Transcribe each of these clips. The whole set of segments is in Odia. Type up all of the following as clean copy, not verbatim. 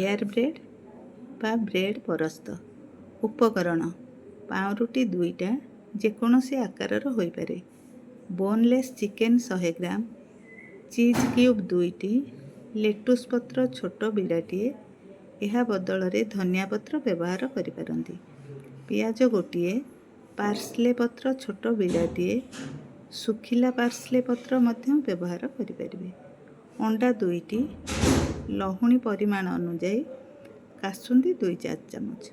ଲେୟାର ବ୍ରେଡ଼୍ ବା ବ୍ରେଡ଼୍ ପରସ୍ତ। ଉପକରଣ: ପାଉଁରୁଟି 2ଟା, ଯେକୌଣସି ଆକାରର ହୋଇପାରେ। ବୋନଲେସ୍ ଚିକେନ୍ 100 ଗ୍ରାମ, ଚିଜ୍ କ୍ୟୁବ୍ 2ଟି, ଲେଟୁସ୍ ପତ୍ର ଛୋଟ ବିଡ଼ାଟିଏ, ଏହା ବଦଳରେ ଧନିଆ ପତ୍ର ବ୍ୟବହାର କରିପାରନ୍ତି, ପିଆଜ ଗୋଟିଏ, ପାର୍ସଲେ ପତ୍ର ଛୋଟ ବିଡ଼ାଟିଏ, ଶୁଖିଲା ପାର୍ସଲେ ପତ୍ର ମଧ୍ୟ ବ୍ୟବହାର କରିପାରିବେ, ଅଣ୍ଡା 2ଟି, ଲହୁଣୀ ପରିମାଣ ଅନୁଯାୟୀ, କାସୁନ୍ଦି 2 ଚା ଚାମଚ।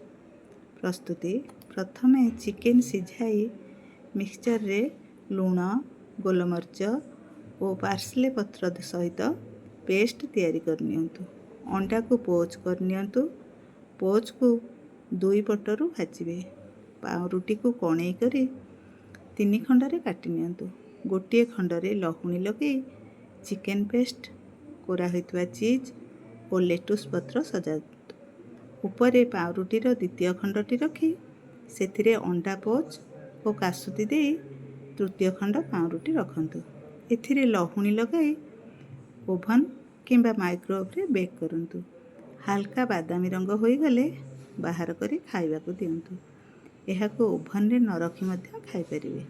ପ୍ରସ୍ତୁତି: ପ୍ରଥମେ ଚିକେନ୍ ସିଝାଇ ମିକ୍ସଚରରେ ଲୁଣ, ଗୋଲମରିଚ ଓ ପାର୍ସଲେ ପତ୍ର ସହିତ ପେଷ୍ଟ ତିଆରି କରିନିଅନ୍ତୁ। ଅଣ୍ଡାକୁ ପୋଚ୍ କରିନିଅନ୍ତୁ। ପୋଚ୍କୁ ଦୁଇ ପଟରୁ ଭାଜିବେ। ପାଉଁରୁଟିକୁ କଣେଇ କରି ତିନି ଖଣ୍ଡରେ କାଟି ନିଅନ୍ତୁ। ଗୋଟିଏ ଖଣ୍ଡରେ ଲହୁଣୀ ଲଗାଇ ଚିକେନ୍ ପେଷ୍ଟ, କୋରା ହୋଇଥିବା ଚିଜ୍ ଓ ଲେଟୁସ୍ ପତ୍ର ସଜାନ୍ତୁ। ଉପରେ ପାଉଁରୁଟିର ଦ୍ୱିତୀୟ ଖଣ୍ଡଟି ରଖି ସେଥିରେ ଅଣ୍ଡା ପୋଚ୍ ଓ କାସୁନ୍ଦି ଦେଇ ତୃତୀୟ ଖଣ୍ଡ ପାଉଁରୁଟି ରଖନ୍ତୁ। ଏଥିରେ ଲହୁଣୀ ଲଗାଇ ଓଭନ୍ କିମ୍ବା ମାଇକ୍ରୋୱେଭ୍ରେ ବେକ୍ କରନ୍ତୁ। ହାଲକା ବାଦାମୀ ରଙ୍ଗ ହୋଇଗଲେ ବାହାର କରି ଖାଇବାକୁ ଦିଅନ୍ତୁ। ଏହାକୁ ଓଭନରେ ନ ରଖି ମଧ୍ୟ ଖାଇପାରିବେ।